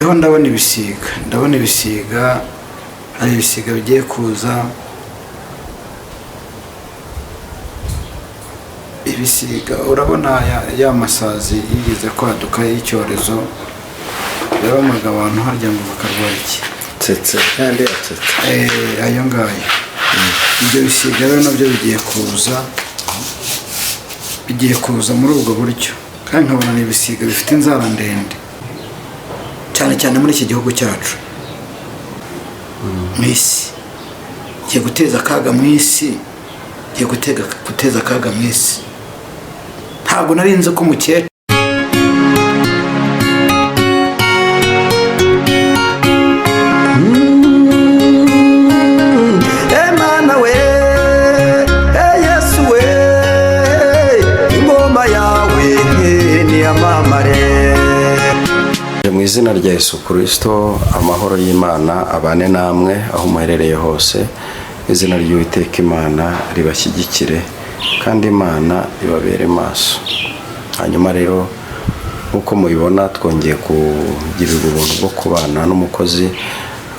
Ndiho ndabona ibisiga, ndabona ibisiga, hari ibisiga bigiye kuza. Ibisiga urabona ya masazi yigeze kwaduka y'icyorezo yaromaga abantu, harya ngo bakarwara iki? Tsetse kandi atsetse. Ayo ngayo. Ibyo bisiga rero nabyo bigiye kuza, bigiye kuza muri ubwo buryo, kandi nkabona ni ibisiga bifite inzara ndende cyane cyane muri iki gihugu cyacu, mu isi. Igiye guteza akaga mu isi, igiye guteza akaga mu isi. Ntabwo nari nzi ko umukecuru Emana we, Yesu we, ingoma yawe niyamamare. Mu izina rya Yesu Kirisito, amahoro y'Imana abane namwe aho muherereye hose. Izina ry'Uwiteka Imana ribashyigikire kandi Imana ibabere maso. Hanyuma rero, nk'uko mubibona, twongeye kugirirwa ubuntu bwo kubana n'umukozi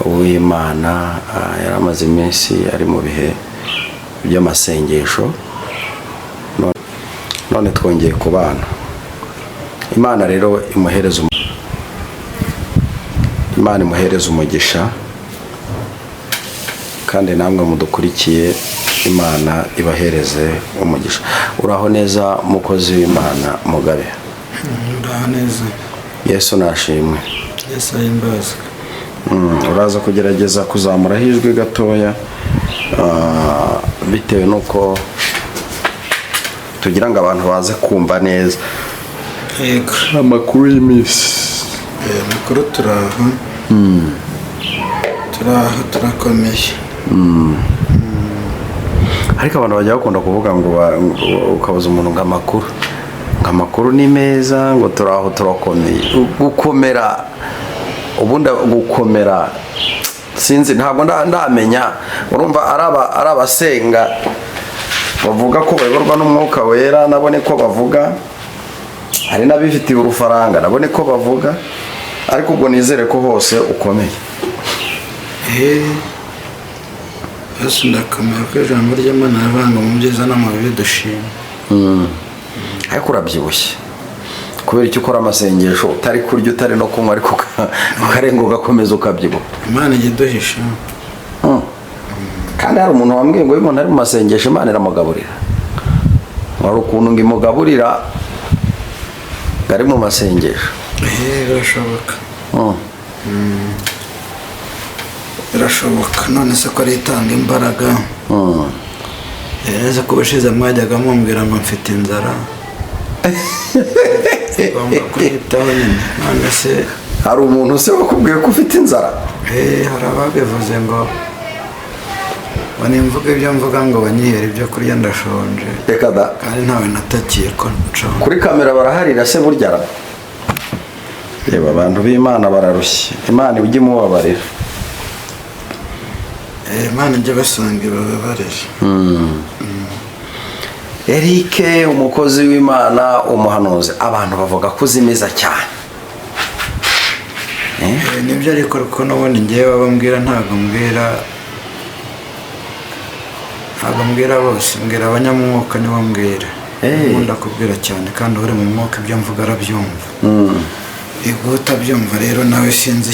w'Imana. Yari amaze iminsi ari mu bihe by'amasengesho, none twongeye kubana. Imana rero imuhereza Imana imuhereza umugisha, kandi namwe mudukurikiye Imana ibahereze umugisha. Uraho neza, mukozi w'Imana Mugabe? Ndaha neza. Yesu nashimwe. Yesu ahimbazwe. Uraza kugerageza kuzamuraho ijwi gatoya, bitewe n'uko tugira ngo abantu baze kumva neza. Yego. Amakuru y'iminsi? Amakuru, turaho, turaho, turakomeye. Ariko abantu bajya bakunda kuvuga ngo ukabuza umuntu ngo amakuru, ngo amakuru ni meza, ngo turaho turakomeye. Gukomera, ubundi gukomera sinzi, ntabwo ndamenya. Urumva ari abasenga bavuga ko bayoborwa n'Umwuka Wera, nabone ko bavuga, hari n'abifitiye urufaranga, nabone ko bavuga, ariko ubwo nizere ko hose ukomeye. Yesu, ndakomeye ko ijambo ry'Imana rivuga ngo mu byiza no mu bibi dushima. Ariko urabyibushye. Kubera icyo ukora amasengesho utari kurya, utari no kunywa, ariko ukarenga ugakomeza ukabyibuha? Imana ijya iduhisha. Kandi hari umuntu wambwiye ngo iyo umuntu ari mu masengesho Imana iramugaburira. Hari ukuntu ngo imugaburira ngo ari mu masengesho. Birashoboka. Birashoboka. None se ko ari itanga imbaraga? Ese ko ubushize mwajyaga mumbwira ngo mfite inzara, ugomba kuyitaho nyine, none se? Hari umuntu se wakubwiye ko ufite inzara? Hari ababivuze ngo nimvuga ibyo mvuga ngo banyihere ibyo kurya, ndashonje. Reka da! Kandi ntawe natakiye ko nshonje. Kuri kamera baraharira se burya ra? Reba, abantu b'Imana bararushye, Imana ijye imubabarira. Imana ijya basanga ibababarire. Eric, umukozi w'Imana, umuhanuzi, abantu bavuga ko uzimiza cyane. Nibyo, ariko kuko n'ubundi ngewe abo mbwira ntabwo mbwira bose, mbwira abanyamwuka, nibo mbwira. Nkunda kubwira cyane, kandi uri mu mwuka ibyo mvuga arabyumva. Yego, utabyumva rero nawe sinzi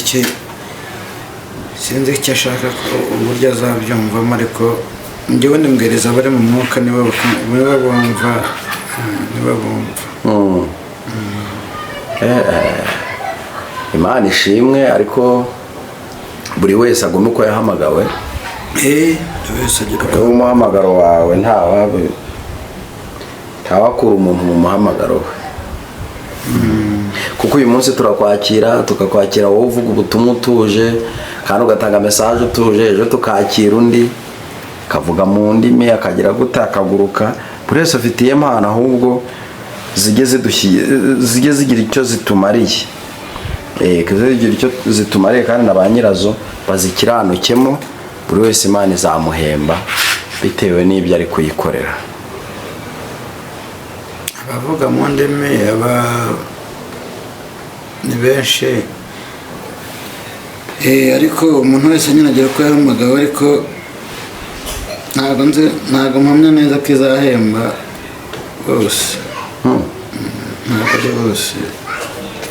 icyo ashaka ko uburyo azabyumvamo, ariko njyewe ndibwiriza abari mu mwuka, nibo bumva, nibo bumva. Imana ishimwe, ariko buri wese agume uko yahamagawe. Buri wese agira uko Wowe umuhamagaro wawe, ntawakura umuntu mu muhamagaro we, kuko uyu munsi turakwakira, tukakwakira wowe uvuga ubutumwa utuje kandi ugatanga message utuje, ejo tukakira undi akavuga mu ndimi, akagira gute, akaguruka. Buri wese afite iyo mpano, ahubwo zijye zigira icyo zitumariye. Zijye zigira icyo zitumariye, kandi na ba nyirazo bazikiranukemo. Buri wese Imana izamuhemba bitewe n'ibyo ari kuyikorera. Abavuga mu ndimi aba ni benshi. Ariko umuntu wese nyine agira uko yahamagawe, ariko ntabwo nzi, ntabwo mpamya neza ko izahemba bose. Ntabwo ari bose.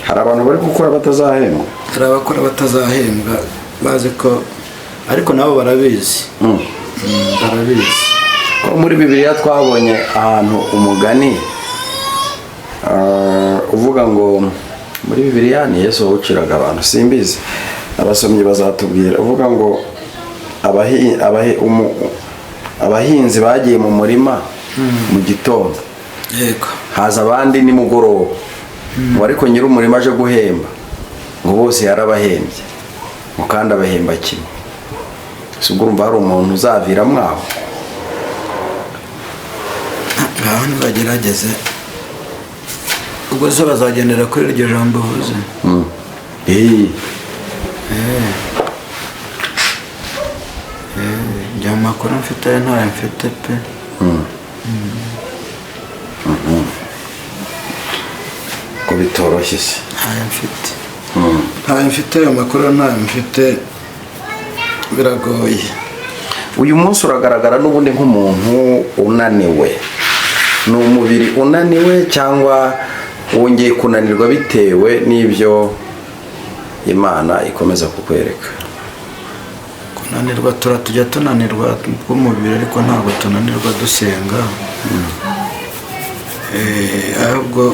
Hari abantu bari gukora batazahembwa. Hari abakora batazahembwa bazi ko, ariko nabo barabizi. Barabizi. Ko muri Bibiliya twabonye ahantu umugani uvuga ngo muri Bibiliya ni Yesu wawuciraga abantu, simbizi, abasomyi bazatubwira, uvuga ngo abahinzi bagiye mu murima mu gitondo, Yego. haza abandi nimugoroba, ngo ariko nyir'umurima aje guhemba, ngo bose yarabahembye, ngo kandi abahemba kimwe. Si ubwo urumva hari umuntu uzaviramo aho? Ngaho nibagerageze, ubwo se bazagendera kuri iryo jambo uvuze? Eh, Njye amakuru mfite ayo ntayo mfite pe. Ko bitoroshye se? Ntayo mfite, ntayo mfite, ayo makuru ntayo mfite, biragoye. Uyu munsi uragaragara n'ubundi nk'umuntu unaniwe. Ni umubiri unaniwe cyangwa wongeye kunanirwa bitewe n'ibyo Imana ikomeza kukwereka? Kunanirwa tujya tunanirwa bw'umubiri, ariko ntabwo tunanirwa dusenga. Ahubwo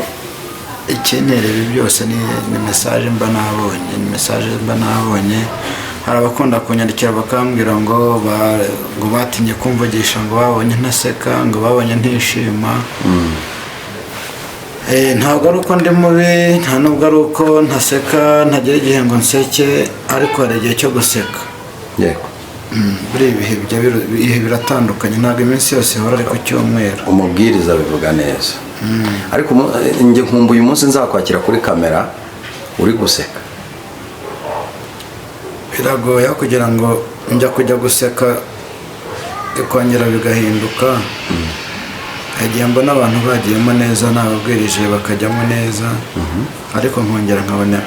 ikintera ibi byose ni message mba nabonye, ni message mba nabonye. Hari abakunda kunyandikira bakambwira ngo ngo batinye kumvugisha, ngo babonye ntaseka, ngo babonye ntishima. Ntabwo ari uko ndi mubi, nta nubwo ari uko ntaseka, ntagira igihe ngo nseke, ariko hari igihe cyo guseka. Yego. Buriya ibihe ibihe biratandukanye, ntabwo iminsi yose ihora ari ku cyumweru. Umubwiriza bivuga neza, ariko njye nkumva uyu munsi nzakwakira kuri kamera uri guseka. Biragoye aho kugira ngo njya kujya guseka bikongera bigahinduka. Igihe mbona abantu bagiyemo neza, nababwirije bakajyamo neza, ariko nkongera nkabona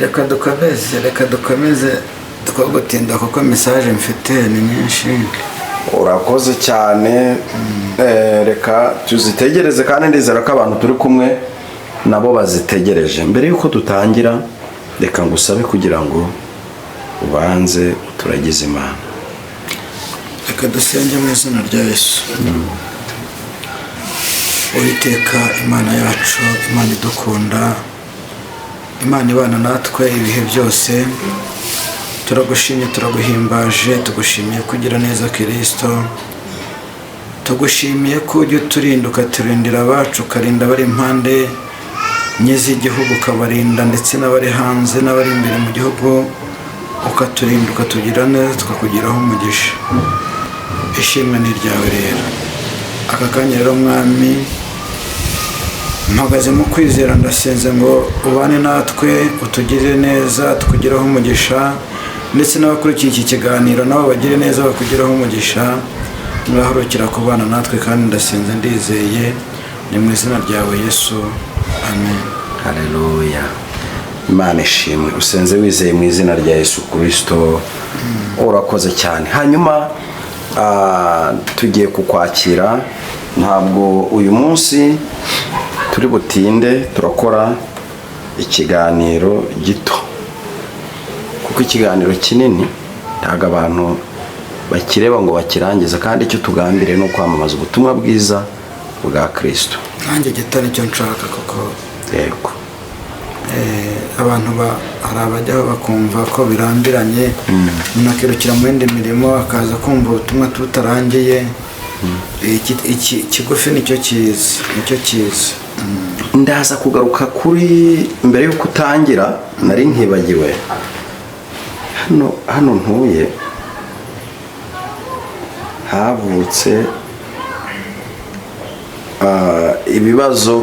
reka dukomeze, reka dukomeze two gutinda kuko message mfite ni nyinshi. Urakoze cyane. Reka tuzitegereze, kandi ndizera ko abantu turi kumwe nabo bazitegereje. Mbere y'uko dutangira, reka ngusabe kugira ngo ubanze uturagize Imana. Reka dusenge mu izina rya Yesu. Uwiteka Imana yacu, Imana idukunda, Imana ibana natwe ibihe byose, turagushimye, turaguhimbaje, tugushimiye kugira neza Kristo, tugushimiye ko ujya uturinda, ukaturindira abacu, ukarinda abari impande enye z'igihugu, ukabarinda ndetse n'abari hanze n'abari imbere mu gihugu, ukaturinda, ukatugira neza, tukakugiraho umugisha. Ishimwe ni iryawe rero. Aka kanya rero Mwami, mpagaze mu kwizera, ndasenze ngo ubane natwe, utugirire neza, tukugireho umugisha, ndetse n'abakurikiye iki kiganiro nabo bagire neza, bakugireho umugisha. Murahurukira kubana natwe, kandi ndasenze ndizeye, ni mu izina ryawe Yesu, amen. Haleluya, Imana ishimwe. Usenze wizeye mu izina rya Yesu Kristo, urakoze cyane. Hanyuma tugiye kukwakira, ntabwo uyu munsi turi butinde, turakora ikiganiro gito kuko ikiganiro kinini ntabwo abantu bakireba ngo bakirangize, kandi icyo tugambiriye ni ukwamamaza ubutumwa bwiza bwa Kristo. Nanjye gito nicyo nshaka kuko Yego. Abantu hari abajyaho bakumva ko birambiranye, umuntu akirukira mu yindi mirimo akaza kumva ubutumwa tutarangiye. Iki kigufi nicyo cyiza, nicyo cyiza. Ndaza kugaruka kuri mbere y'uko utangira, nari nkibagiwe. Hano ntuye havutse ibibazo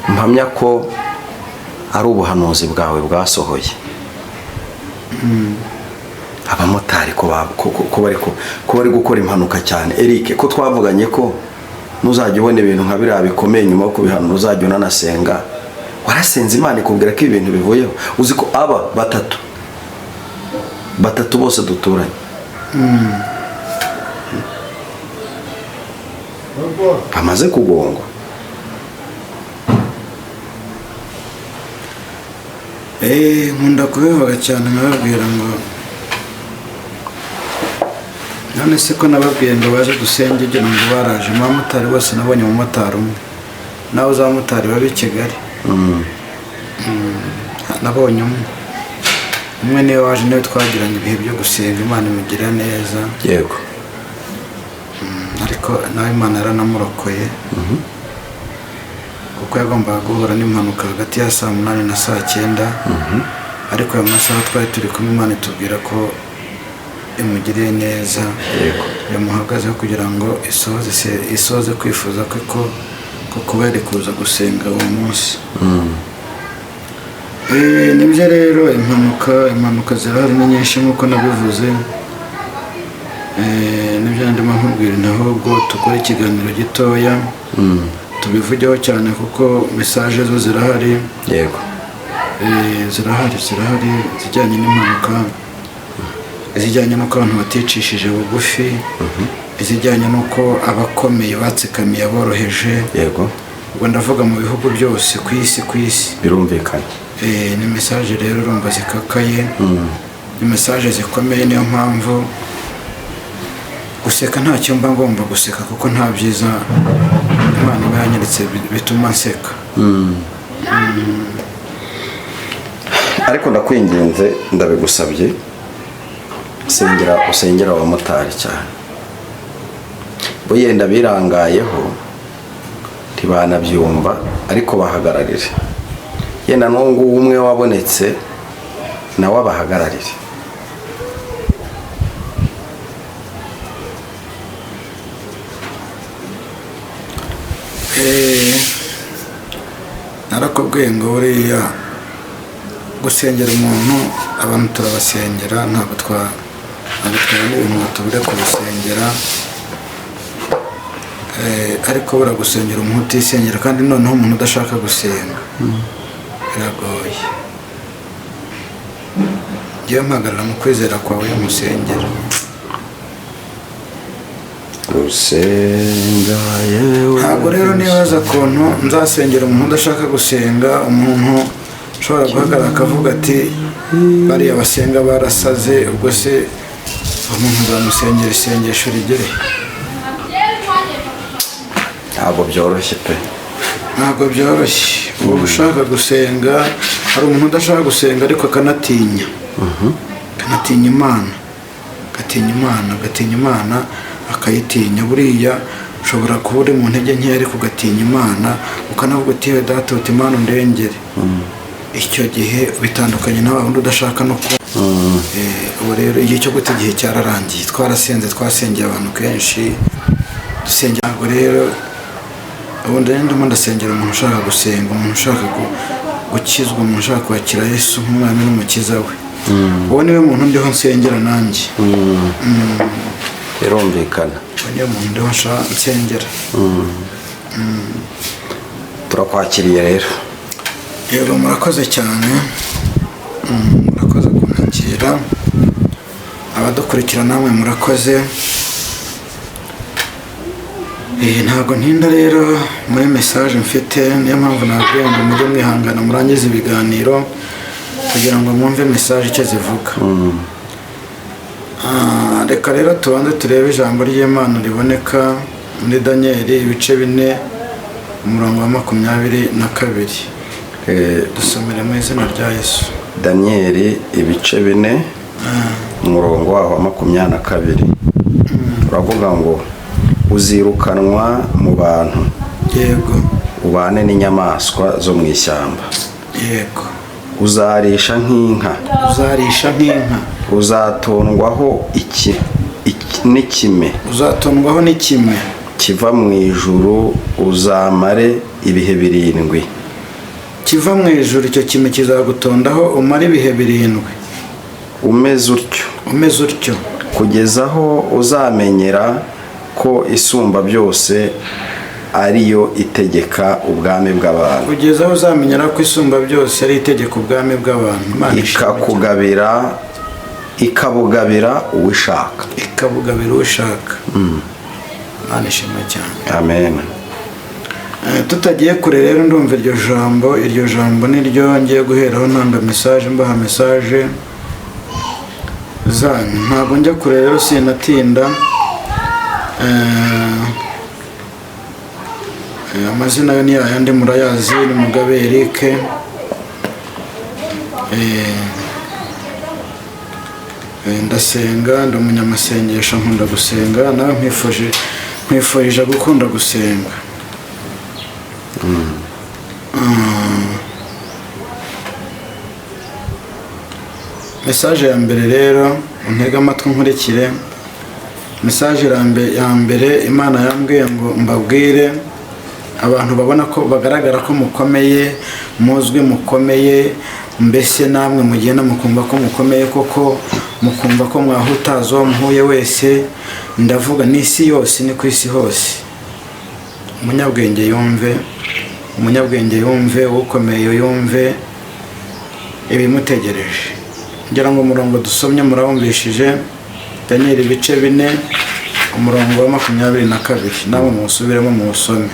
mpamya ko ari ubuhanuzi bwawe bwasohoye. Abamotari ko bari gukora impanuka cyane. Eric, ko twavuganye ko ntuzajya ubona ibintu nka biriya bikomeye nyuma yo kubihanura uzajya unanasenga, Warasenze Imana ikubwira ko ibi bintu bivuyeho? Uzi ko aba batatu batatu bose duturanye bamaze kugongwa? Nkunda kubivuga cyane, nkababwira ngo none se ko nababwiye ngo baze dusenge, ugira ngo baraje? Mu bamotari bose nabonye umumotari umwe, nawe uzamotari baba i Kigali. Nabonye umwe, umwe niwe waje, niwe twagiranye ibihe byo gusenga, Imana imugira neza. Ariko nawe Imana yaranamurokoye, kuko yagombaga guhura n'impanuka hagati ya saa 8 na saa 9, ariko ayo masaha twari turi kumwe, Imana itubwira ko imugiriye neza, yamuhagazeho kugira ngo isohoze kwifuza kwe ko kuba yari kuza gusenga uwo munsi. Nibyo rero, impanuka zirahari ni nyinshi nk'uko nabivuze. Nibyo ndimo nkubwira, ahubwo dukore ikiganiro gitoya tubivugeho cyane, kuko message zo zirahari. Zirahari zijyanye n'impanuka, izijyanye n'uko abantu baticishije bugufi, izijyanye n'uko abakomeye batsikamiye aboroheje. Ubwo ndavuga mu bihugu byose ku isi, ku isi. Birumvikana. Ni message rero urumva zikakaye, ni message zikomeye. Niyo mpamvu guseka ntacyo mba ngomba guseka, kuko nta byiza Imana iba yanyeretse bituma nseka. Ariko ndakwinginze, ndabigusabye, sengera, usengera abamotari cyane. Bo yenda birangayeho ntibanabyumva, ariko bahagararire. Yenda n'uwo nguwo umwe wabonetse nawe abahagararire. Narakubwiye ngo buriya gusengera umuntu, abantu turabasengera, ntabwo twabona ibintu ngo tubure kubusengera. Ariko buriya gusengera umuntu utisengera, kandi noneho umuntu udashaka gusenga, biragoye. Njyewe mpagarara mu kwizera kwawe iyo musengera. Gusenga yewe. Ntabwo rero nibaza ukuntu nzasengera umuntu udashaka gusenga, umuntu ushobora guhagarara akavuga ati bariya basenga barasaze. Ubwo se umuntu nzamusengera isengesho rigere? Ntabwo byoroshye pe. Ntabwo byoroshye. Uba ushaka gusenga, hari umuntu udashaka gusenga ariko akanatinya, akanatinya Imana, agatinya Imana, agatinya Imana, akayitinya. Buriya ushobora kuba uri mu ntege nkeya ariko ugatinya Imana, ukanavuga uti yewe data, uti Imana undengere. Icyo gihe bitandukanye na wa wundi udashaka no kuba. Ubu rero igihe cyo guta igihe cyararangiye. Twarasenze, twasengeye abantu kenshi, dusengera. Ntabwo rero ubundi rero ndimo ndasengera umuntu ushaka gusenga, umuntu ushaka gukizwa, umuntu ushaka kwakira Yesu nk'umwami n'umukiza we. Uwo niwe muntu ndiho nsengera nanjye. Birumvikana. Uwo niwe muntu ndiho nsengera. Turakwakiriye rero. Yego, murakoze cyane. Murakoze kunyakira, abadukurikira namwe murakoze. Ntabwo ntinda rero muri message mfite, niyo mpamvu nababwiye ngo mujye mwihangana murangize ibiganiro kugira ngo mwumve message icyo zivuga. Reka rero tubanze turebe ijambo ry'Imana riboneka muri Daniyeli ibice 4 umurongo wa 22. Dusomere mu izina rya Yesu. Daniyeli ibice 4 umurongo waho wa 22 uravuga ngo uzirukanwa mu bantu, ubane n'inyamaswa zo mu ishyamba. Uzarisha nk'inka. Uzarisha nk'inka. Uzatondwaho n'ikime. Uzatondwaho n'ikime. Kiva mu ijuru, uzamare ibihe 7. Kiva mu ijuru, icyo kime kizagutondaho umare ibihe 7. Umeze utyo. Umeze utyo. Kugeza aho uzamenyera ko isumba byose ariyo itegeka ubwami bw'abantu, Kugeza aho uzamenyera ko Isumba byose ari itegeka ubwami bw'abantu. Imana ishimwe cyane. Ikabugabira uwishaka. Ikabugabira ushaka. Imana ishimwe cyane. Amen. Tutagiye kure rero, ndumva iryo jambo niryo ngiye guheraho ntanga message, mbaha message zanyu. Ntabwo njya kure rero, sinatinda. Amazina yo ni yayandi murayazi, ni Mugabe Eric. Ndasenga, ndi umunyamasengesho, nkunda gusenga. Nawe nkwifurije gukunda gusenga. Message ya mbere rero, untege amatwi nkurikire. Message ya mbere, Imana yambwiye ngo mbabwire abantu babona ko bagaragara ko mukomeye, muzwi, mukomeye, mbese namwe mugenda mukumva ko mukomeye koko, mukumva ko mwahutaza uwo muhuye wese. Ndavuga n'isi yose, ni ku isi hose. Umunyabwenge yumve, umunyabwenge yumve, ukomeye yumve ibimutegereje. Ngira ngo umurongo dusomye murawumvishije, Daniel ibice 4, umurongo wa 22. Namwe muwusubiremo muwusome.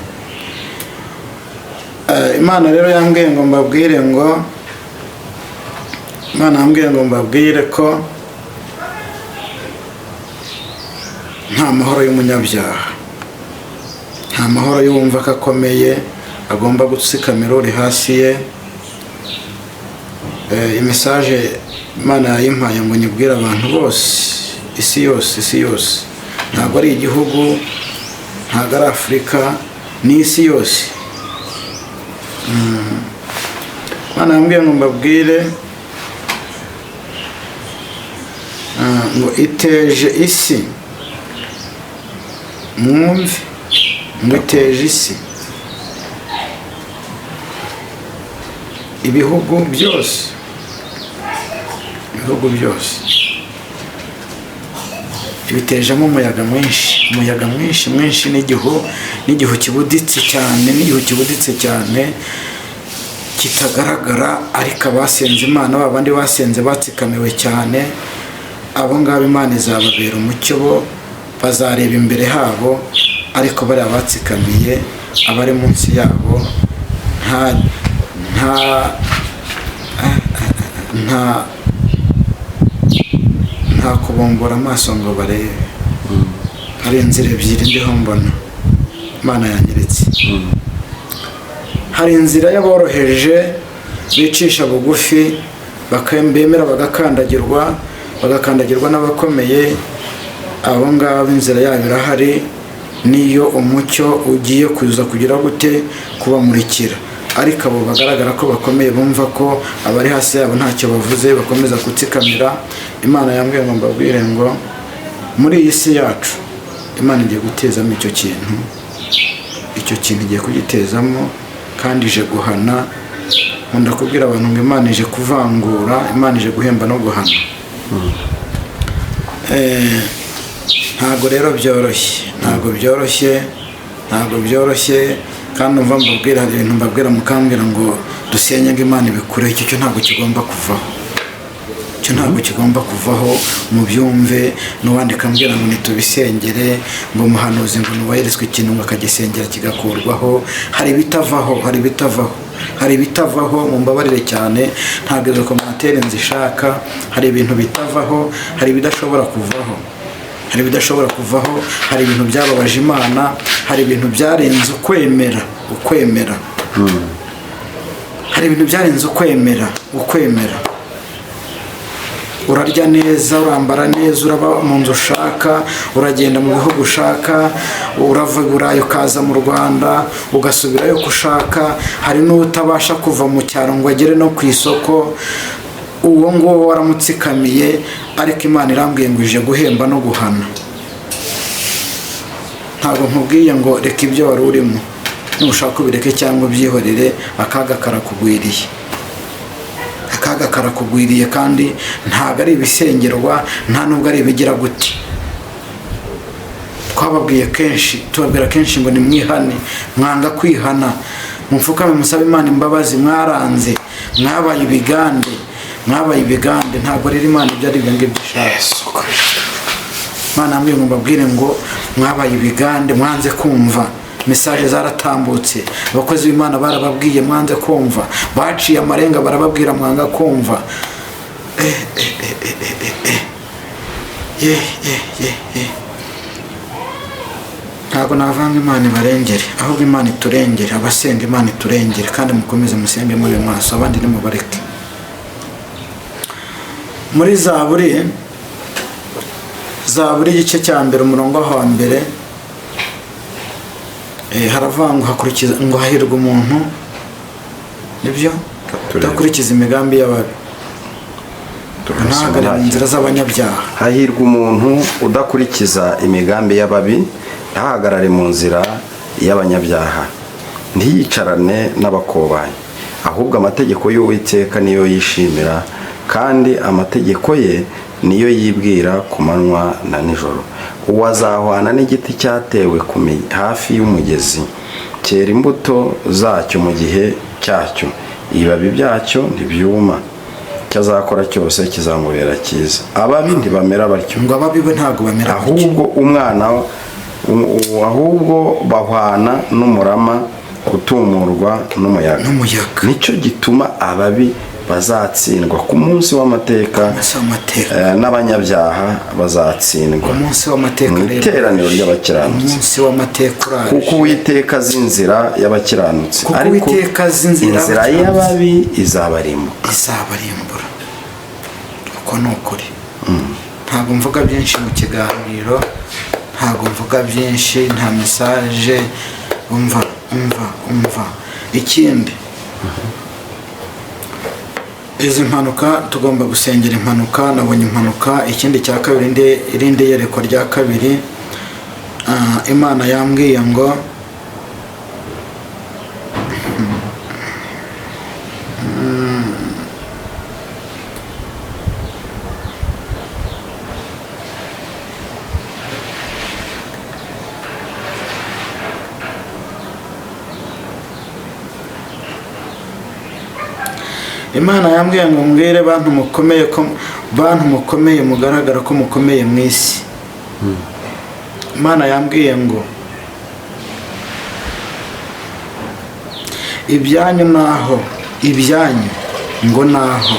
Imana rero yambwiye ngo mbabwire ngo, Imana yambwiye ngo mbabwire ko nta mahoro y'umunyabyaha, nta mahoro y'uwumva ko akomeye agomba gutsikamira uri hasi ye. Message Imana yayimpaye ngo nyibwire abantu bose, isi yose, isi yose. Ntabwo ari igihugu, ntabwo ari Afurika, ni isi yose. Imana yambwiye ngo mbabwire ngo iteje isi, mwumve, ngo iteje isi, ibihugu byose, ibihugu byose ibitejemo umuyaga mwinshi, umuyaga mwinshi mwinshi, n'igihu kibuditse cyane, n'igihu kibuditse cyane kitagaragara. Ariko abasenze Imana, ba bandi basenze batsikamiwe cyane, abo ngabo Imana izababera umucyo, bo bazareba imbere habo. Ariko bariya batsikamiye abari munsi yabo, nta nta nta nta kubumbura amaso ngo barebe. Hari inzira ebyiri ndiho mbona Imana yanyeretse. Hari inzira y'aboroheje bicisha bugufi, bemera bagakandagirwa, bagakandagirwa n'abakomeye. Abo ngabo inzira yabo irahari, niyo umucyo ugiye kuza kugira gute? Kubamurikira. Ariko abo bagaragara ko bakomeye, bumva ko abari hasi yabo ntacyo bavuze, bakomeza gutsikamira. Imana yambwiye ngo mbabwire ngo muri iyi si yacu Imana igiye gutezamo icyo kintu, icyo kintu igiye kugitezamo, kandi ije guhana. Nkunda kubwira abantu ngo Imana ije kuvangura, Imana ije guhemba no guhana. Ntabwo rero byoroshye, ntabwo byoroshye, ntabwo byoroshye. Kandi umva mbabwira, hari ibintu mbabwira mukambwira ngo dusenye ngo Imana ibikureho. Icyo cyo ntabwo kigomba kuvaho, icyo ntabwo kigomba kuvaho, mubyumve. N'uwandika ambwira ngo nitubisengere, ngo umuhanuzi ngo nubahirizwe ikintu ngo akagisengera kigakurwaho. Hari ibitavaho, hari ibitavaho, hari ibitavaho. Mumbabarire cyane, ntabwo izo commentaire nzishaka. Hari ibintu bitavaho, hari ibidashobora kuvaho, hari ibidashobora kuvaho. Hari ibintu byababaje Imana, hari ibintu byarenze ukwemera, ukwemera. Hari ibintu byarenze ukwemera, ukwemera. Urarya neza, urambara neza, uraba mu nzu ushaka, uragenda mu bihugu ushaka, urava i Burayi ukaza mu Rwanda, ugasubirayo uko ushaka. Hari n'utabasha kuva mu cyaro ngo agere no ku isoko, uwo nguwo waramutsikamiye. Ariko Imana irambwiye ngo ije guhemba no guhana. Ntabwo nkubwiye ngo reka ibyo wari urimo, nushaka ubireke cyangwa ubyihorere, akaga karakugwiriye, akaga karakugwiriye. Kandi ntabwo ari ibisengerwa, nta nubwo ari ibigira gute. Twababwiye kenshi, tubabwira kenshi ngo nimwihane, mwanga kwihana, mupfukame musabe Imana imbabazi, mwaranze, mwabaye ibigande, mwabaye ibigande. Ntabwo rero Imana ibyo ari ibyo ngibyo ishaka. Yesu Kristo. Imana yambwiye ngo mbabwire ngo mwabaye ibigande, mwanze kumva. Message zaratambutse, abakozi b'Imana barababwiye, mwanze kumva, baciye amarenga barababwira, mwanga kumva. Ye ye ye ye, ntabwo navanga. Imana ibarengere, ahubwo Imana iturengere, abasenga Imana iturengere, kandi mukomeze musenge muri maso, abandi nimubareke. Muri Zaburi igice cya mbere, umurongo wa mbere, haravuga ngo hakurikiza, ngo hahirwa umuntu, nibyo, Turebe. udakurikiza imigambi y'ababi, ntahagarare mu nzira z'abanyabyaha. Hahirwa umuntu udakurikiza imigambi y'ababi, ntahagarare mu nzira y'abanyabyaha, ntiyicarane n'abakobanyi. Ahubwo amategeko y'Uwiteka niyo yishimira, kandi amategeko ye niyo yibwira ku manywa na nijoro. Uwo azahwana n'igiti cyatewe hafi y'umugezi, cyera imbuto zacyo mu gihe cyacyo, ibibabi byacyo ntibyuma, icyo azakora cyose kizamubera cyiza. Ababi ntibamera batyo, Ngo ababi bo ntabwo bamera gutyo. Ahubwo umwana ahubwo bahwana n'umurama utumurwa n'umuyaga. N'umuyaga. Nicyo gituma ababi bazatsindwa ku munsi w'amateka, Umunsi w'amateka. N'abanyabyaha bazatsindwa Umunsi w'amateka mu rero iteraniro ry'abakiranutsi. Umunsi w'amateka uraje. Kuko Uwiteka azi inzira y'abakiranutsi, Kuko ariko Uwiteka azi inzira inzira y'abakiranutsi. y'ababi izabarimbuka. Izabarimbura. Uko ni ukuri. Ntabwo mvuga byinshi mu kiganiro, ntabwo mvuga byinshi, nta message. Umva, umva, umva. Ikindi, izi mpanuka, tugomba gusengera impanuka. Nabonye impanuka. Ikindi cya kabiri, irindi yerekwa rya kabiri, Imana yambwiye ngo Imana yambwiye ngo mbwire bantu mukomeye, ko bantu mukomeye, mugaragara ko mukomeye mu isi. Imana yambwiye ngo ibyanyu naho, ibyanyu ngo naho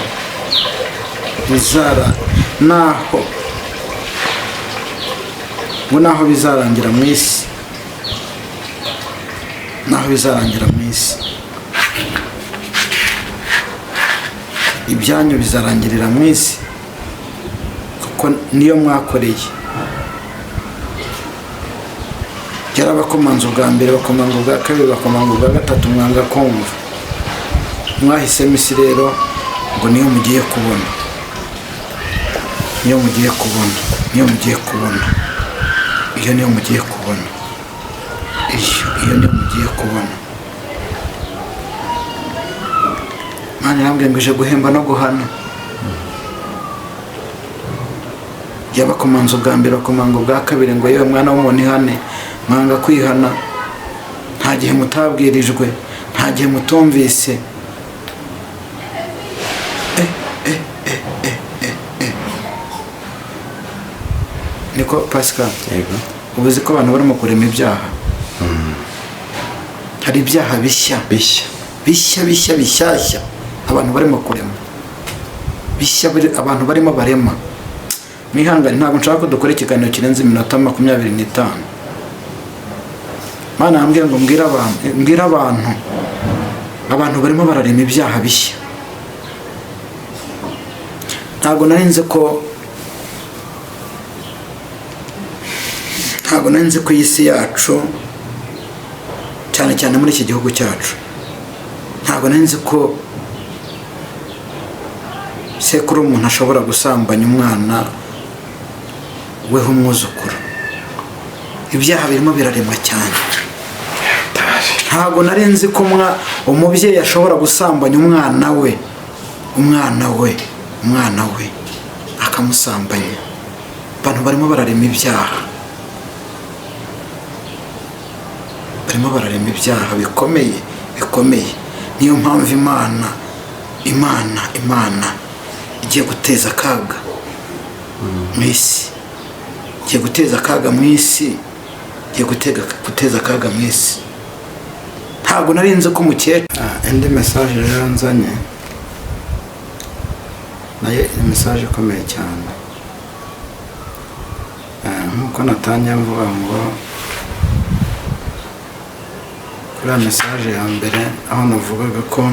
bizara, naho ngo naho bizarangira mu isi, naho bizarangira mu isi, ibyanyu bizarangirira mu isi, kuko niyo mwakoreye. Byarabakomanze ubwa mbere, bakomanga ubwa kabiri, bakomanga ubwa gatatu, mwanga kumva. Mwahisemo isi rero, ngo niyo mugiye kubona, niyo mugiye kubona, niyo mugiye kubona, iyo niyo mugiye kubona, iyo niyo mugiye kubona. Imana irambwira ngo ije guhemba no guhana. Yabakomanze ubwa mbere, bakomanga ubwa kabiri, ngo yewe mwana w'umuntu, ihane, mwanga kwihana. Nta gihe mutabwirijwe, nta gihe mutumvise. Niko Pascal. Yego. Ubu uzi ko abantu barimo kurema ibyaha, hari ibyaha bishya. Bishya. Bishya, bishya, bishyashya, abantu barimo kurema bishya, abantu barimo barema. Mwihangane, ntabwo nshaka ko dukora ikiganiro kirenze iminota 25. Mana yambwiye ngo mbwire abantu, mbwire abantu, abantu barimo bararema ibyaha bishya. Ntabwo nari nzi ko iyi si yacu, cyane cyane muri iki gihugu cyacu, ntabwo nari nzi ko sekuru umuntu ashobora gusambanya umwana weho umwuzukuru. Ibyaha birimo biraremwa cyane. Ntabwo nari nzi ko umubyeyi ashobora gusambanya umwana we, umwana we, umwana we akamusambanya. Abantu barimo bararema ibyaha. Barimo bararema ibyaha bikomeye bikomeye. Niyo mpamvu Imana igiye guteza akaga mu isi, igiye guteza akaga mu isi, igiye guteza akaga mu isi. Ntabwo nari nzi ko umukecuru. Indi message rero nzanye nayo ni message ikomeye cyane. Nk'uko natangiye mvuga ngo kuri ya message ya mbere, aho navugaga ko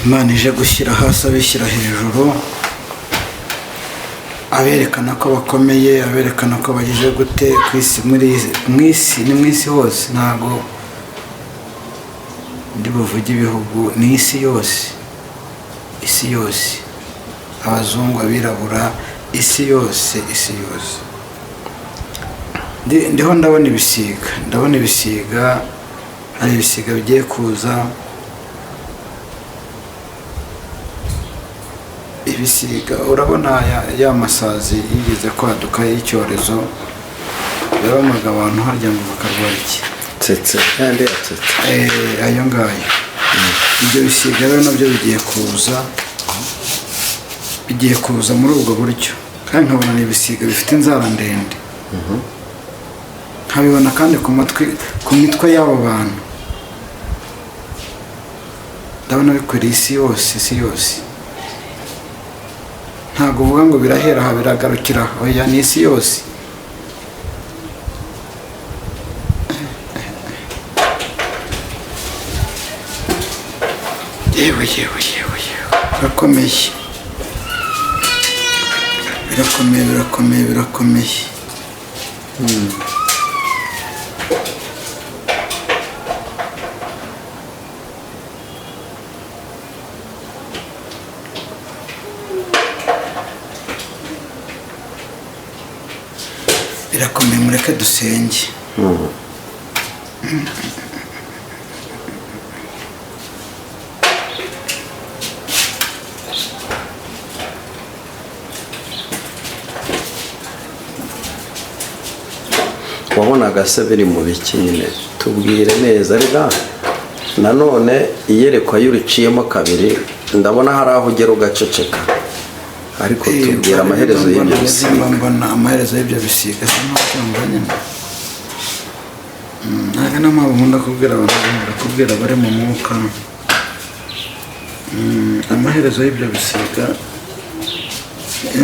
Imana ije gushyira hasi abishyira hejuru, aberekana ko bakomeye, aberekana ko bageze gute ku isi, mu isi ni mu isi hose, ntabwo ndi buvuge ibihugu, ni isi yose, isi yose, abazungu, abirabura, isi yose, isi yose. Ndiho ndabona ibisiga, ndabona ibisiga, hari ibisiga bigiye kuza. Ibisiga, urabona ya masazi yigeze kwaduka y'icyorezo yaromaga abantu, harya ngo bakarwara iki? Tsetse, yandi ya tsetse. Ayo ngayo. Ibyo bisiga rero nabyo bigiye kuza, bigiye kuza muri ubwo buryo, kandi nkabona ni ibisiga bifite inzara ndende, nkabibona kandi ku matwi, ku mitwe y'abo bantu. Ndabona bikwiriye isi yose, isi yose. Ntabwo uvuga ngo birahera aha biragarukira, oya, ni isi yose. Yewe yewe yewe yewe, birakomeye, birakomeye, birakomeye, birakomeye. Birakomeye, mureke dusenge. Wabonaga se biri mu biki nyine? Tubwire neza. Rega nanone iyerekwa iyo uriciyemo kabiri, ndabona hari aho ugera ugaceceka, ariko tubwira amaherezo y'ibyo bisiga. Mbona amaherezo y'ibyo bisiga se ntubyumva nyine. Ntabwo niyo mpamvu nkunda kubwira abantu, nkunda kubwira abari mu mwuka. Amaherezo y'ibyo bisiga,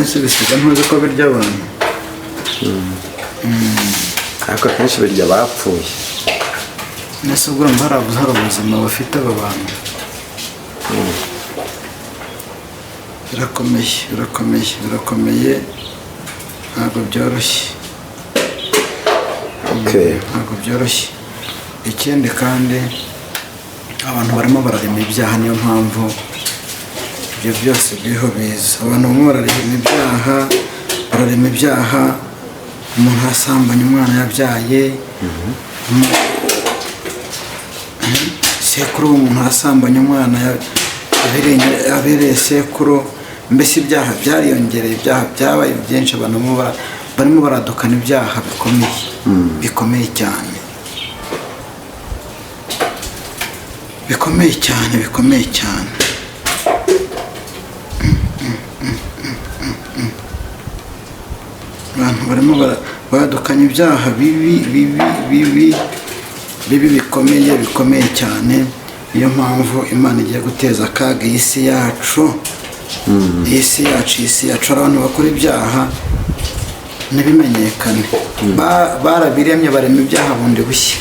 ese bisiga ntuzi ko birya abantu? Ariko akenshi birya abapfuye. Ese ubwo urumva hari ubuzima bafite aba bantu? Birakomeye, birakomeye, birakomeye, ntabwo byoroshye. Ntabwo byoroshye. Ikindi kandi abantu barimo bararema ibyaha, niyo mpamvu ibyo byose biriho biza. Abantu barimo bararema ibyaha, bararema ibyaha. Umuntu arasambanya umwana yabyaye, sekuru w'umuntu arasambanya umwana abereye sekuru. Mbese ibyaha byariyongereye, ibyaha byabaye byinshi. Abantu barimo baradukana ibyaha bikomeye, bikomeye cyane, bikomeye cyane, bikomeye cyane. Abantu barimo badukanye ibyaha bibi, bibi, bibi, bibi, bikomeye, bikomeye cyane. Niyo mpamvu Imana igiye guteza akaga iyi si yacu. Iyi si yacu, iyi si yacu. Hari abantu bakora ibyaha ntibimenyekane. Barabiremye, barema ibyaha bundi bushya.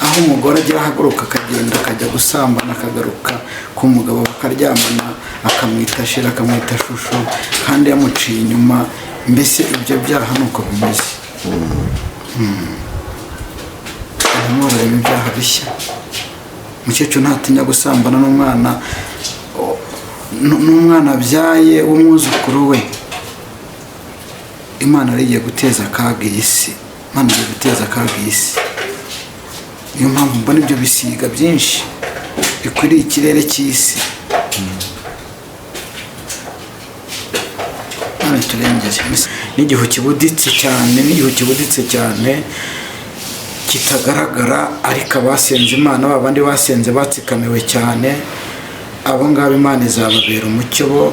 Aho umugore agira ahaguruka akagenda akajya gusambana, akagaruka ku mugabo bakaryamana, akamwita shira, akamwita shusho, kandi yamuciye inyuma. Mbese ibyo byaha ni uko bimeze. Barimo bararema ibyaha bishya. Umukecuru ntatinya gusambana n'umwana abyaye w'umwuzukuru we. Imana yari igiye guteza akaga iyi si. Imana igiye guteza akaga iyi si. Niyo mpamvu mbona ibyo bisiga byinshi bikwiriye ikirere cy'isi. Imana iturengere. N'igihu kibuditse cyane, n'igihu kibuditse cyane. Kitagaragara, ariko abasenze Imana, ba bandi basenze batsikamiwe cyane, abo ngabo Imana izababera umucyo, bo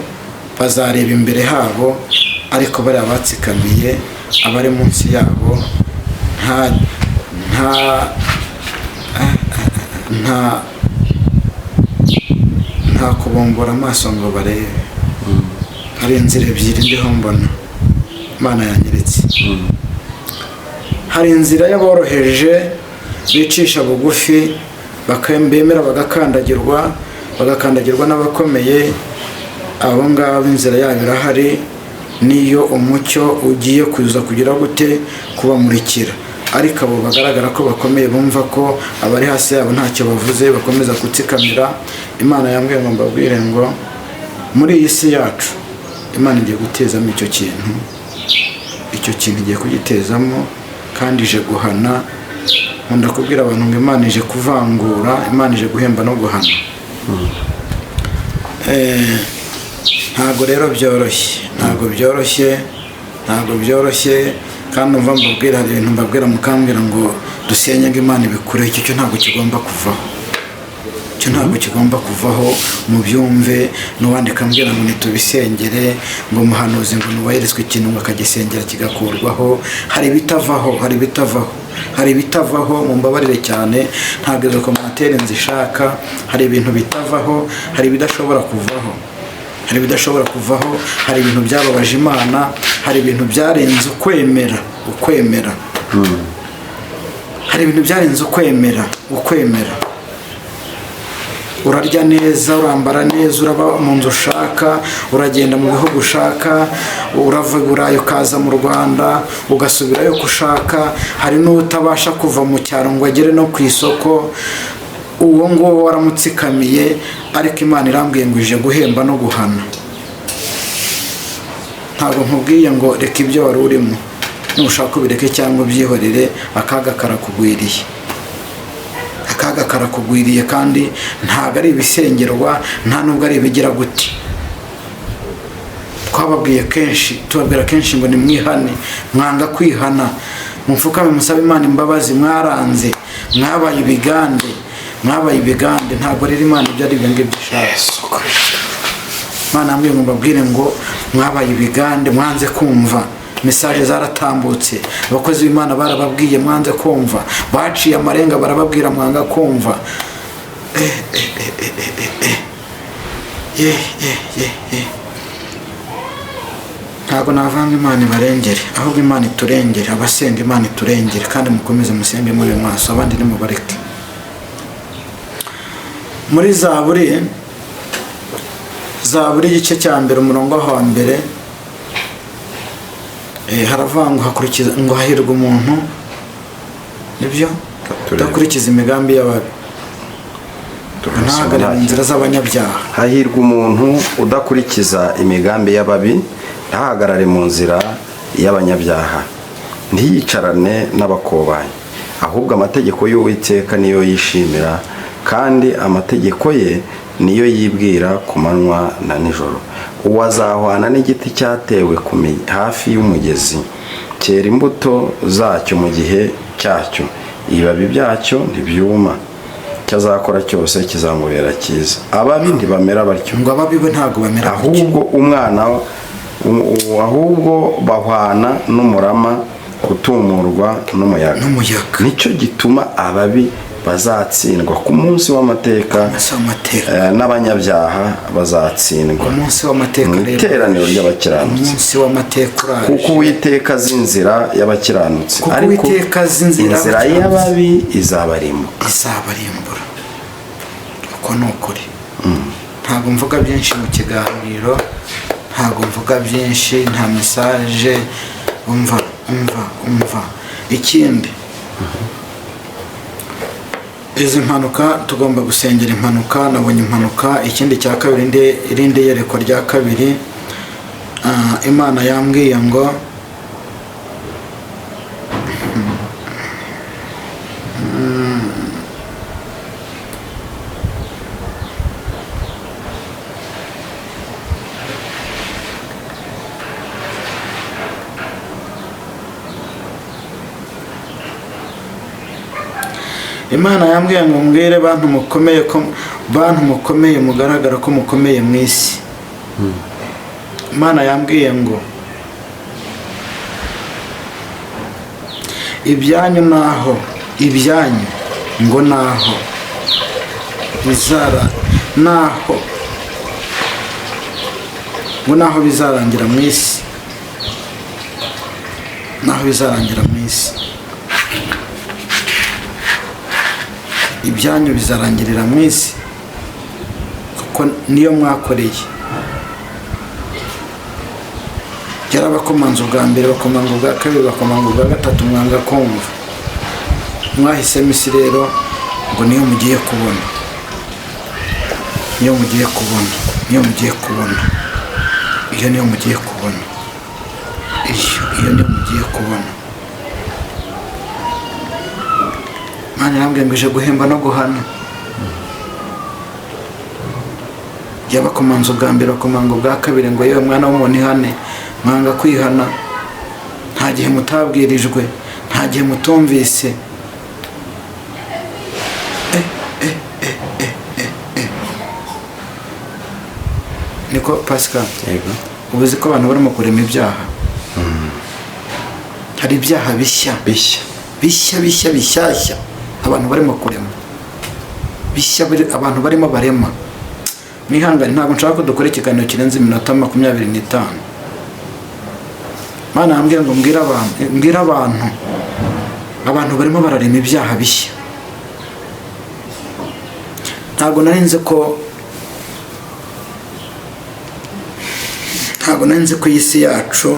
bazareba imbere habo, ariko bariya batsikamiye abari munsi yabo nta nta nta nta kubumbura amaso ngo barebe. Hari inzira ebyiri ndiho mbona Imana yanyeretse. Hari inzira y'aboroheje bicisha bugufi, bemera bagakandagirwa, bagakandagirwa n'abakomeye. Abo ngabo inzira yabo irahari, niyo umucyo ugiye kuza kugira gute? Kubamurikira. Ariko abo bagaragara ko bakomeye, bumva ko abari hasi yabo ntacyo bavuze, bakomeza gutsikamira. Imana yambwiye ngo mbabwire ngo muri iyi si yacu Imana igiye gutezamo icyo kintu, icyo kintu igiye kugitezamo, kandi ije guhana. Nkunda kubwira abantu ngo Imana ije kuvangura, Imana ije guhemba no guhana. Ntabwo rero byoroshye, ntabwo byoroshye, ntabwo byoroshye. Kandi umva mbabwira, hari ibintu mbabwira mukambwira ngo dusenye ngo Imana ibikure. Icyo cyo ntabwo kigomba kuvaho, icyo ntabwo kigomba kuvaho, mubyumve. N'uwandika ambwira ngo nitubisengere, ngo umuhanuzi ngo nubahirizwe ikintu ngo akagisengera kigakurwaho. Hari ibitavaho, hari ibitavaho, hari ibitavaho. Mumbabarire cyane, ntabwo izo commentaire nzishaka. Hari ibintu bitavaho, hari ibidashobora kuvaho, hari ibidashobora kuvaho. Hari ibintu byababaje Imana, hari ibintu byarenze ukwemera, ukwemera. Hari ibintu byarenze ukwemera, ukwemera. Urarya neza, urambara neza, uraba mu nzu ushaka, uragenda mu bihugu ushaka, urava i Burayi ukaza mu Rwanda, ugasubirayo uko ushaka. Hari n'utabasha kuva mu cyaro ngo agere no ku isoko, uwo nguwo waramutsikamiye. Ariko Imana irambwiye ngo ije guhemba no guhana. Ntabwo nkubwiye ngo reka ibyo wari urimo, nushaka ubireke cyangwa ubyihorere, akaga karakugwiriye, akaga karakugwiriye. Kandi ntabwo ari ibisengerwa, nta nubwo ari ibigira gute. Twababwiye kenshi, tubabwira kenshi ngo nimwihane, mwanga kwihana, mupfukame musabe Imana imbabazi, mwaranze, mwabaye ibigande, mwabaye ibigande. Ntabwo rero Imana ibyo ari ibyo ngibyo ishaka. Imana yambwiye ngo mbabwire ngo mwabaye ibigande, mwanze kumva. Message zaratambutse, abakozi b'Imana barababwiye, mwanze kumva, baciye amarenga barababwira, mwanga kumva. Ye ye ye ye, ntabwo navanga. Imana ibarengere, ahubwo Imana iturengere, abasenga Imana iturengere, kandi mukomeze musenge muri maso, abandi nimubareke. Muri Zaburi, Zaburi igice cya mbere, umurongo wa mbere, haravuga ngo hakurikiza, ngo hahirwa umuntu, nibyo, udakurikiza imigambi y'ababi, ntahagarare mu nzira z'abanyabyaha. Hahirwa umuntu udakurikiza imigambi y'ababi, ntahagarare mu nzira y'abanyabyaha, ntiyicarane n'abakobanyi. Ahubwo amategeko y'Uwiteka niyo yishimira, kandi amategeko ye niyo yibwira ku manywa na nijoro. Uwo azahwana n'igiti cyatewe hafi y'umugezi, cyera imbuto zacyo mu gihe cyacyo, ibibabi byacyo ntibyuma, icyo azakora cyose kizamubera cyiza. Ababi ntibamera batyo, ngo ababi bo ntabwo bamera batyo, ahubwo umwana ahubwo bahwana n'umurama utumurwa n'umuyaga. N'umuyaga. Nicyo gituma ababi bazatsindwa ku munsi w'amateka, Umunsi w'amateka. N'abanyabyaha bazatsindwa Umunsi w'amateka mu rero iteraniro ry'abakiranutsi. Umunsi w'amateka uraje. Kuko Uwiteka azi inzira y'abakiranutsi, Kuko ariko Uwiteka azi inzira inzira y'abakiranutsi. y'ababi izabarimbuka. Izabarimbura. Uko ni ukuri. Ntabwo mvuga byinshi mu kiganiro, ntabwo mvuga byinshi, nta message. Umva, umva, umva. Ikindi, izi mpanuka tugomba gusengera impanuka. Nabonye impanuka. Ikindi cya kabiri, irindi yerekwa rya kabiri, Imana yambwiye ngo Imana yambwiye ngo mbwire bantu mukomeye ko bantu mukomeye mugaragara ko mukomeye mu isi. Imana yambwiye ngo ibyanyu naho ibyanyu ngo naho bizara naho ngo naho bizarangira mu isi, naho bizarangira mu isi, ibyanyu bizarangirira mu isi, kuko niyo mwakoreye. Byarabakomanze ubwa mbere, bakomanga ubwa kabiri, bakomanga ubwa gatatu, mwanga kumva. Mwahisemo isi rero ngo niyo mugiye kubona, niyo mugiye kubona, niyo mugiye kubona, iyo niyo mugiye kubona, iyo niyo mugiye kubona. Imana irambwira ngo ije guhemba no guhana. Yabakomanze ubwa mbere, bakomanga ubwa kabiri, ngo yewe mwana w'umuntu ihane, mwanga kwihana. Nta gihe mutabwirijwe, nta gihe mutumvise. Niko Pascal, Yego. ubu uzi ko abantu barimo kurema ibyaha. Hari ibyaha bishya Bishya bishya bishya bishyashya abantu barimo kurema bishya, abantu barimo barema. Mwihangane, ntabwo nshaka ko dukora ikiganiro kirenze iminota 25. Mana yambwiye ngo mbwire abantu, mbwire abantu, abantu barimo bararema ibyaha bishya. Ntabwo nari nzi ko, ntabwo nari nzi ko iyi si yacu,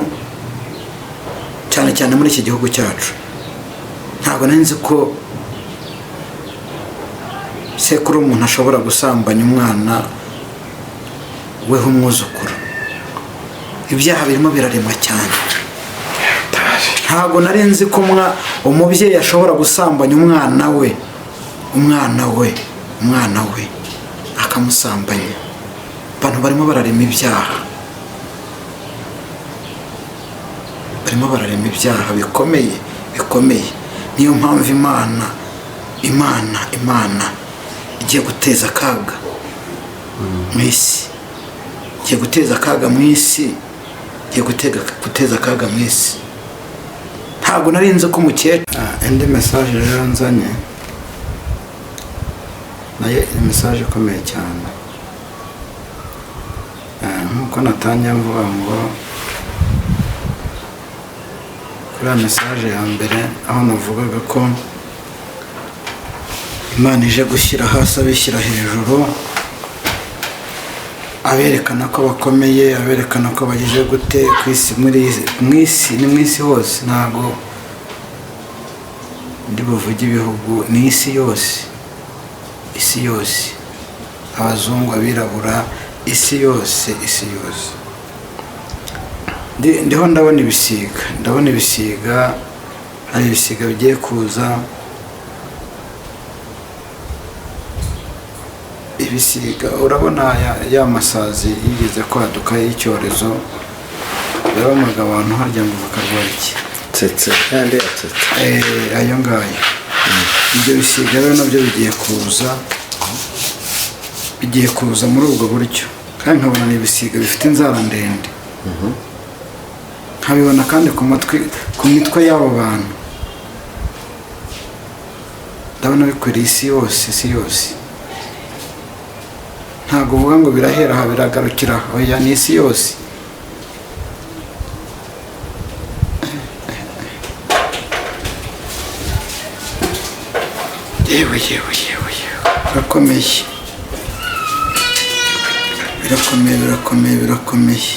cyane cyane muri iki gihugu cyacu, ntabwo nari nzi ko sekuru umuntu ashobora gusambanya umwana we umwuzukuru. Ibyaha birimo biraremwa cyane. Ntabwo nari nzi ko umubyeyi ashobora gusambanya umwana we, umwana we, umwana we akamusambanya. Abantu barimo bararema ibyaha, barimo bararema ibyaha bikomeye bikomeye. Niyo mpamvu Imana, Imana, Imana igiye guteza akaga mu isi, igiye guteza akaga mu isi, igiye guteza akaga mu isi. Ntabwo nari nzi ko umukecuru. Indi message rero nzanye nayo ni message ikomeye cyane. Nkuko natangiye mvuga ngo kuri ya message ya mbere aho navugaga ko Imana ije gushyira hasi abishyira hejuru, aberekana ko bakomeye, aberekana ko bagije gute ku isi, mu isi, ni mu isi hose, ntabwo ndi buvuge ibihugu, ni isi yose, isi yose, abazungu, abirabura, isi yose, isi yose. Ndiho ndabona ibisiga, ndabona ibisiga, hari ibisiga bigiye kuza. Ibisiga, urabona ya masazi yigeze kwaduka y'icyorezo yaromaga abantu harya ngo bakarwara iki? Tsetse, yandi ya tsetse. Ayo ngayo. Ibyo bisiga rero nabyo bigiye kuza, bigiye kuza muri ubwo buryo. Kandi nkabona ni ibisiga bifite inzara ndende. Nkabibona kandi ku matwi, ku mitwe y'abo bantu. Ndabona bikwiriye isi yose, isi yose. Ntabwo uvuga ngo birahera aha biragarukira, oya ni isi yose. Yewe, yewe, yewe, yewe. Birakomeye. Birakomeye, birakomeye, birakomeye.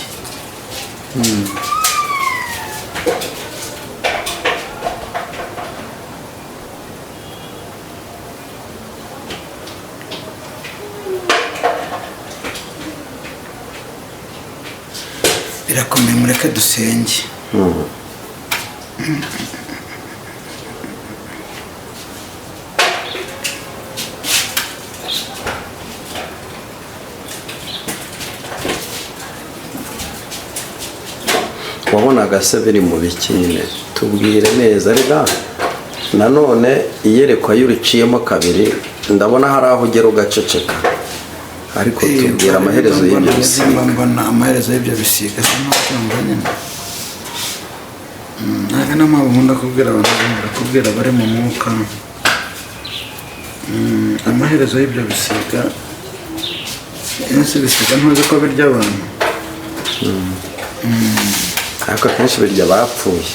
Birakomeye, mureke dusenge. Wabonaga se biri mu biki nyine? Tubwire neza rega. Nanone iyerekwa iyo uriciyemo kabiri, ndabona hari aho ugera ugaceceka, ariko tubwira amaherezo y'ibyo bisiga. Mbona amaherezo y'ibyo bisiga si ntubyumva nyine. Ntabwo niyo mpamvu nkunda kubwira abantu, nkunda kubwira abari mu mwuka. Amaherezo y'ibyo bisiga, ese bisiga ntuzi ko birya abantu? Ariko akenshi birya abapfuye.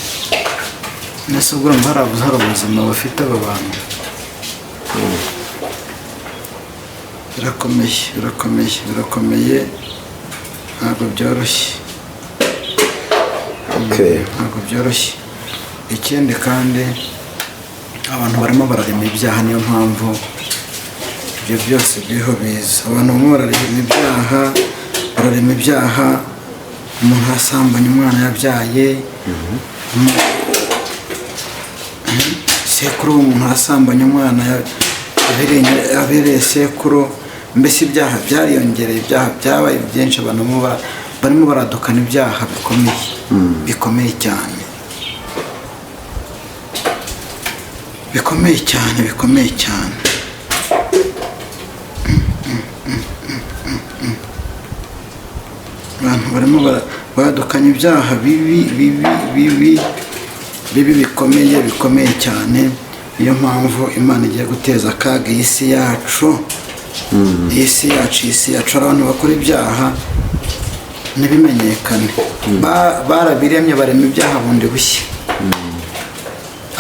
Ese ubwo urumva hari ubuzima bafite aba bantu? Birakomeye, birakomeye, birakomeye, ntabwo byoroshye. Ntabwo byoroshye. Ikindi kandi, abantu barimo bararema ibyaha, niyo mpamvu ibyo byose biriho biza. Abantu barimo bararema ibyaha, bararema ibyaha. Umuntu arasambanya umwana yabyaye, sekuru w'umuntu arasambanya umwana abereye sekuru. Mbese ibyaha byariyongereye, ibyaha byabaye byinshi. Abantu barimo baradukana ibyaha bikomeye, bikomeye cyane, bikomeye cyane, bikomeye cyane. Abantu barimo badukanye ibyaha bibi, bibi, bibi, bibi, bikomeye, bikomeye cyane. Niyo mpamvu Imana igiye guteza akaga iyi si yacu. Iyi si yacu, iyi si yacu. Hari abantu bakora ibyaha ntibimenyekane. Barabiremye, barema ibyaha bundi bushya,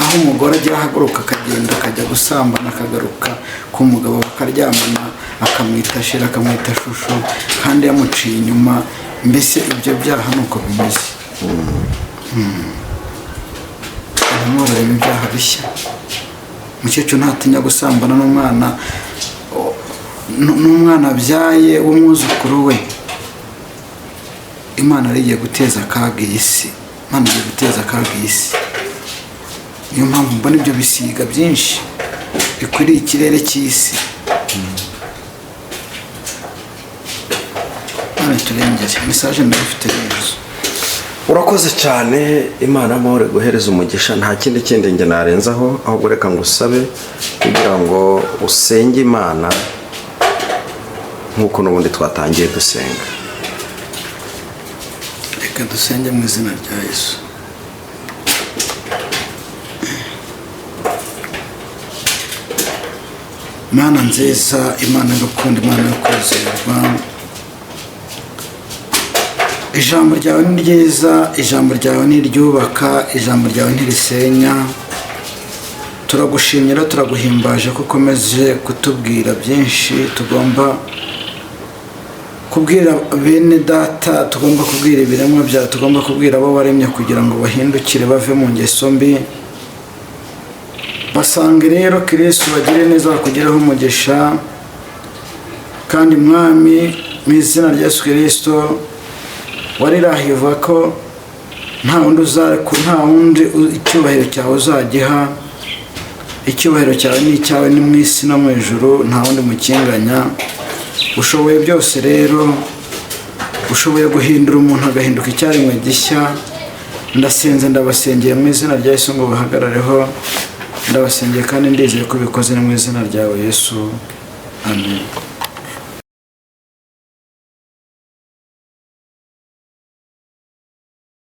aho umugore agira ahaguruka akagenda akajya gusambana, akagaruka ku mugabo bakaryamana, akamwita shira, akamwita shusho, kandi yamuciye inyuma. Mbese ibyo byaha ni uko bimeze. Barimo bararema ibyaha bishya. Umukecuru ntatinya gusambana n'umwana abyaye w'umwuzukuru we. Imana yari igiye guteza akaga iyi si. Imana igiye guteza akaga iyi si. Niyo mpamvu mbona ibyo bisiga byinshi bikwiriye ikirere cy'isi. Imana iturengere. Message ndayifite rero. Urakoze cyane, Imana amahoro guhereza umugisha. Nta kindi kindi njye narenzaho, ahubwo reka ngusabe kugira ngo usenge Imana nk'uko n'ubundi twatangiye dusenga. Reka dusenge mu izina rya Yesu. Mana nziza, Imana y'urukundo, Imana yo kwizerwa, ijambo ryawe ni ryiza, ijambo ryawe ni iryubaka, ijambo ryawe ntirisenya. Turagushimira, turaguhimbaje ko ukomeje kutubwira byinshi tugomba kubwira bene data, tugomba kubwira ibiremwa byawe, tugomba kubwira abo waremye kugira ngo bahindukire bave mu ngeso mbi, basange rero Kristo, bagire neza, bakugireho umugisha. Kandi Mwami, mu izina rya Yesu Kristo, warirahiye uvuga ko nta wundi nta wundi icyubahiro cyawe uzagiha. Icyubahiro cyawe ni icyawe, ni mu isi no mu ijuru, nta wundi mukinganya. Ushoboye byose rero, ushoboye guhindura umuntu agahinduka icyaremwe gishya. Ndasenze, ndabasengeye mu izina rya Yesu ngo bahagarareho. Ndabasengeye kandi ndizeye ko ubikoze mu izina ryawe Yesu. Amen.